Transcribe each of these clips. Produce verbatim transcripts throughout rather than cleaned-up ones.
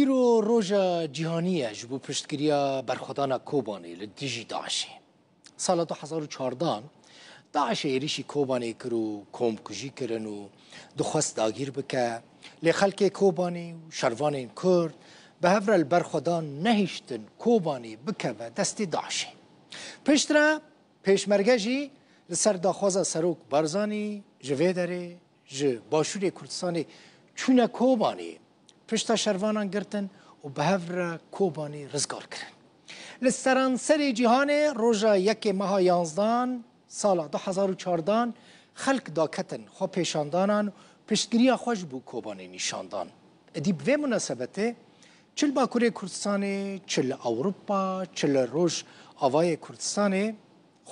Îro roja cîhanî ye ji bo piştgiriya berxwedana Kobanê li dijî DAIŞê. Sala du hezar û çardan DAIŞê êrîşî Kobanê kir û komkujî kirin û dixwest dagîr bike. Lê xelkê Kobanê û şervanên Kurd bi hev re li ber xwe dan nehiştin Kobanê bikeve destê DAIŞê. Piştre Pêşmerge jî li ser daxwaza Serok Barzanî ji vê derê ji Başûrê Kurdistanê çûne Kobanê, pişta şervanan girtin û bi hev re Kobanê rizgar kirin. Li seranserê cîhanê roja yekê meha yanzdan sala du hezar û çardan xelk daketin xwepêşandanan û piştgiriya xwe ji bo Kobanê nîşan dan. Êdî bi vê munasebetê çi li Bakurê Kurdistanê, çi li Ewropa, çi li Rojavayê Kurdistanê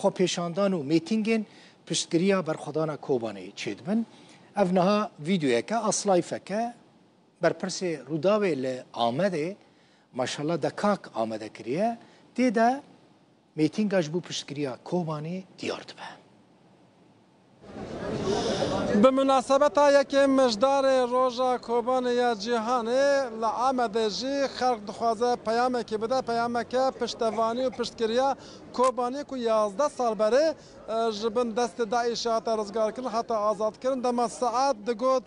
xwepêşandan û mêtîngên piştgiriya berxwedana Kobanê çêdibin. Ev niha vîdeoyeke, aslayfeke berpirsê Rûdawê li Amedê, maşallah dekak amade kiriye, tê de mêtînga ji bo piştgiriya Kobanê diyar dibe. Bi munasebeta yekê Mijdarê Roja Kobanê ya Cîhanê li Amedê jî xelk dixwaze peyamekî bide, peyameke piştevanî û piştgiriya Kobanê ku yazdeh sal berê, e, ji bin destê DAIŞê hate rizgarkirin, hate azadkirin. Dema saet digot,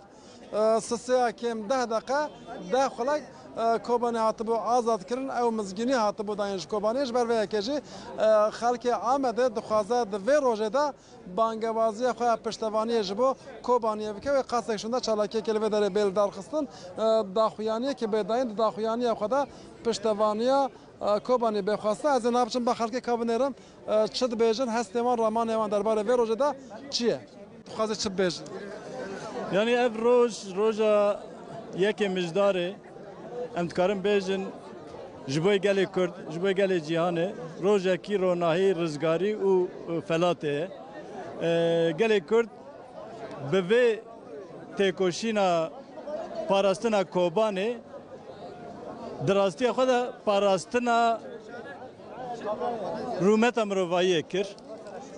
e, sisê ya kêm deh deqe, deh xulek, e, Kobanê hatibû azadkirin, ew mizgînî hatibû dayîn ji Kobanê. Ji ber vê yekê jî, e, xelkê Amedê dixwaze di vê rojê de bangewaziya xwe ya piştevaniyê ji bo Kobaniyê bike. Wê qasek şûnde çalakiyekê li vê derê bê lidarxistin, e, daxuyaniyekê bê dayîn, di daxuyaniya xwe de piştevaniya, e, Kobanê bê xwestin. Ez ê niha biçim ba xelkê ka binêrim, e, çi dibêjin, hestê wan, ramanê wan derbarê vê rojê de çi ye? Dixwaze çi bibêjin? Yanî ev roj, roja yekê Mijdarê, em dikarin bêjin, ji bo gelê Kurd, ji bo gelê cîhanê, rojekî ronahî, rizgarî û, û felatê ye. E, gelê Kurd bi vê têkoşîna parastina Kobanê, di rastiya xwe de parastina rûmeta mirovayiyê kir.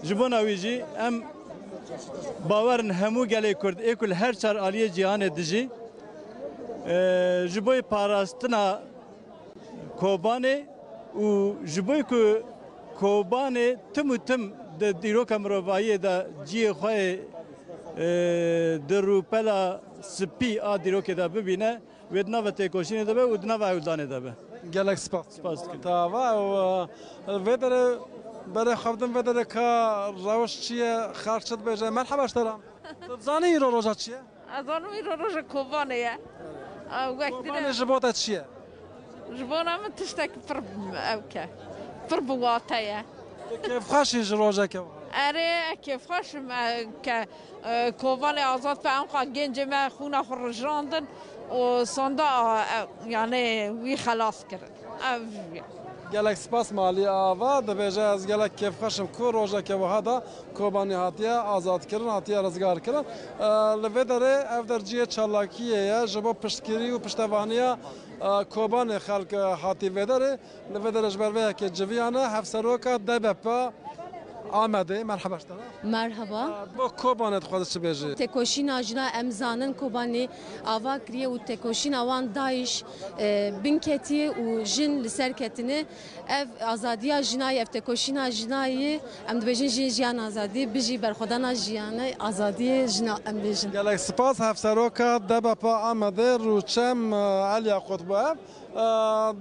Ji bona wî jî em bawer in hemû gelê Kurd ê ku li her çar aliyê cîhanê dijî, e, ji bo parastina Kobanê û ji bo ku Kobanê tim û tim di dîroka mirovayiyê de cihê xwe yê, e, di rûpela spî a dîrokê de bibîne, wê di nava têkoşînê de be û di nava hewldanê de be. Gelek spas. Spas dikim. Tava û, e, vê derê berê xwe bidim, vê derê ka rewş çi ye, xelk çi dibêje? Merheba ji te re. Tu dizanî îro roja çi ye? Ez zanim îro roja Kobanê ye. Ew wek Kobanê din e. Ji bo te çi ye? Ji bona min tiştek pir ewk e. Pir bi wate ye. Tu kêfxweş î ji rojeke wiha? Erê, kêfxweş im, e, ke, e, Kobanê azad be, enqa gencê me xûna xwe rijandin û sonda, e, yani wî xelas kirin. Ev ya. Gelek spas malî ava. Dibêje, ez gelek kêfxweş im ku rojeke wiha de Kobanî hatiye azadkirin, hatiye rizgarkirin. E, li vê derê ev der cihê çalakiyê ye ji bo piştgirî û piştevaniya, e, Kobanê xelk, e, hatî vê derê. Li vê derê ji ber vê yekê civiyane hevseroka D B P Amedê. Merheba ji te re. Merhaba. E, bo Kobanê dixwaze çi bêjî? Têkoşîna jina em zanin Kobanê ava kiriye û têkoşîna wan DAIŞ, e, bin ketiye û jin li ser ketine. Ev azadiya jina ye, ev têkoşîna jina ye. Em dibêjin jin jiyan azadî, bijî berxwedana jiyane azadiyê jina em bêjin. Gelek spas. Hevseroka D B P Amedê Rûçem, e, Eliya Qutbu ev, e,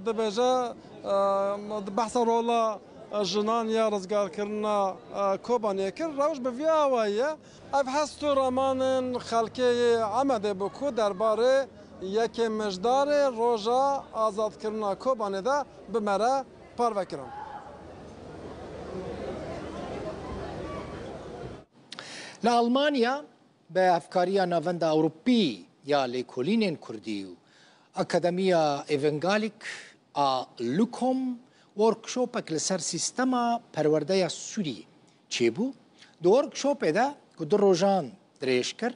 dibêje, e, di behsa rola, e, jinan ya rizgarkirina, e, Kobaniyê kir. Rewş bi vî awayî ye. Ev hest û ramanên xelkê yê Amedê bû ku derbarê yekê Mijdarê roja azadkirina Kobanê de bi me re parve kirin. Li Almanya bi hevkariya Navenda Ewropî ya Lêkolînên Kurdî û Akademiya Evangelîk a Lukom workshopek li ser sîstema perwerdeya Sûriyê çêbû. Di workshopê de ku du rojan dirêj kir,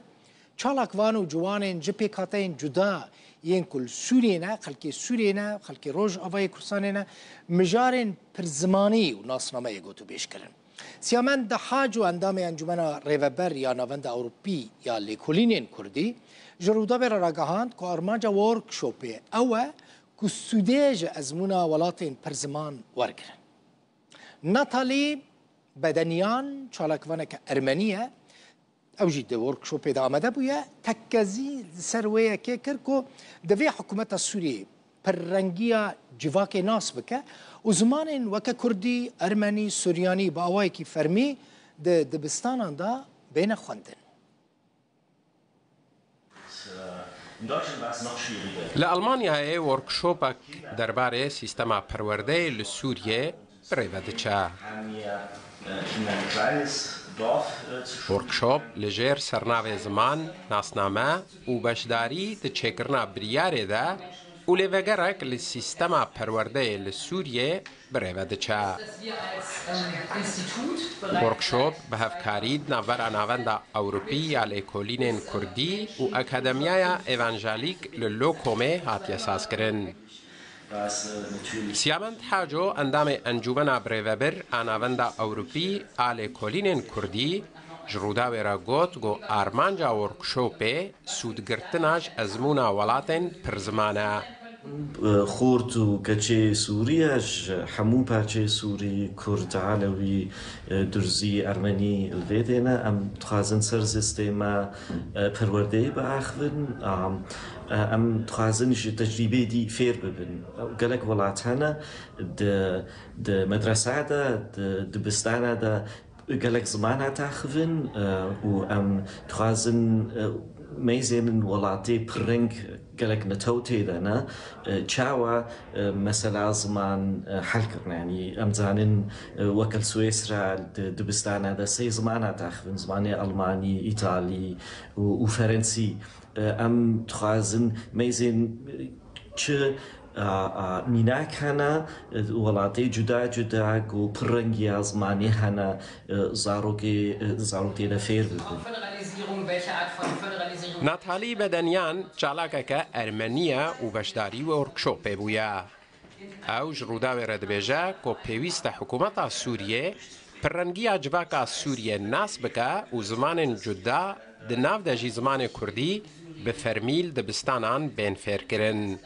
çalakvan û ciwanên ji pêkhateyên cuda yên ku li Sûriyê ne, xelkê Sûriyê ne, xelkê Rojavayê Kurdistanê ne, mijarên pirzimanî û nasnameyê gotûbêj kirin. Siyamend Dehac û endamê Encûmena Rêveber ya Navenda Ewropî ya Lêkolînên Kurdî ji Rûdawê re ragihand ku armanca workshopê ew e ku sûdê ji ezmûna welatên pirziman wergirin. Natalî Bedenîyan çalakvaneke Ermenî ye. Ew jî di workshopê de amade bûye. Tekkezî li ser wê yekê kir ku divê hikûmeta Sûriyeyê pirrengiya civakê nas bike û zimanên weke Kurdî, Ermenî, Suryanî bi awayekî fermî di dibistanan de bêne xwendin. Li Almanyayê workshopek derbarê sîstema perwerdeyê li Sûriyê bi rê ve diçe. Workshop li jêr sernavê ziman, nasname û beşdarî di çêkirina biryarê de û lêvegerek li sîstema perwerdeyê li Sûriyê bi rê ve diçe. Workshop bi hevkarî di navbera Navenda Ewropî ya Lêkolînên Kurdî û Akademiyaya Evangelîk li Lokomê hatiye sazkirin. Siyamend Haco, endamê Encûmena Birêvebir a Navenda Ewropî a Lêkolînên Kurdî, ji Rûdawê re got ku armanca workshopê sûdgirtina ji ezmûna welatên pirziman e. Xort û keçê Sûrî ye, ji hemû parçeyê Sûrî, Kurd, Elewî, Durzî, Ermenî li vê têne. Em dixwazin ser sîstema perwerdeyê biaxivin. Em dixwazin ji tecrîbeyê dî fêr bibin. Gelek welat hene di, di medresa de, di dibistana de gelek ziman hate axivin û em dixwazin mêzên welatê pirreng gelek netew tê de ne, çawa mesela ziman hel kirine. Yanî em zanin weke li Swêsra di dibistana de sê ziman hate axivin, zimanê Elmanî, Îtalî û, û Ferensî. Em dixwazin mêzên çi mînak hene, welatê cuda cuda ku pirrengiya zimanî hene, zarokê, zarok tê de fêr bibin. Natalî Bedeniyan çalakeke Ermenî ye û beşdarî workshopê bûye. Ew ji Rûdawê re dibêje ku pêwîst e hikûmeta Sûriyê pirrengiya civaka Sûriyê nas bike û zimanên cuda, di nav de jî zimanê Kurdî, bi fermî li dibistanan bên fêrkirin.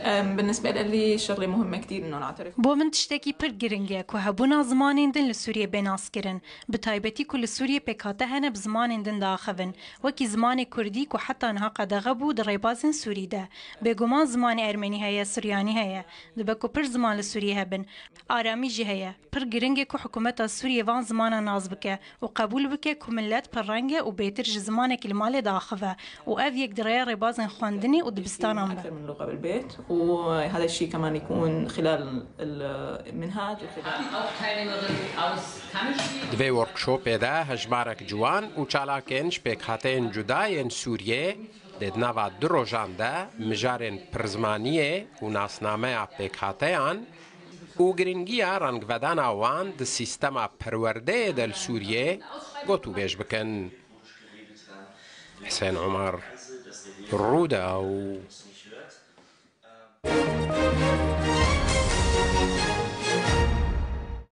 Em, بالنسبة لإلي شغلة مهمة كتير إنه نعترف. Bo min tiştekî pir giring e ku hebûna zimanên din li Sûriyê bê naskirin, bi taybetî ku li Sûriyê pêkhate hene bi zimanên din diaxivin, wekî zimanê Kurdî ku heta niha qedexe bû di rêbazên Sûrî de. Bêguman zimanê Ermenî heye, Suryanî heye. Dibe ku pir ziman li Sûriyê hebin. Aramî jî heye. Pir giring e ku hikûmeta Sûriyê van zimanan nas bike û qebûl bike ku milet pirreng e û bêtir ji zimanekî li malê diaxive û ev yek di rêya rêbazên xwendinê û dibistanan be. أكثر من لغة بالبيت، وهذا الشيء كمان يكون خلال المنهاج وخلال Di vê workshopê de hejmarek ciwan û çalakên ji pêkhateyên cuda yên Sûriyê dê di nava du rojan de mijarên pirzimaniyê û nasnameya pêkhateyan û giringiya rengvedana wan di sîstema perwerdeyê de li Sûriyê gotûbêj bikin. Husên Omer, Rûdaw.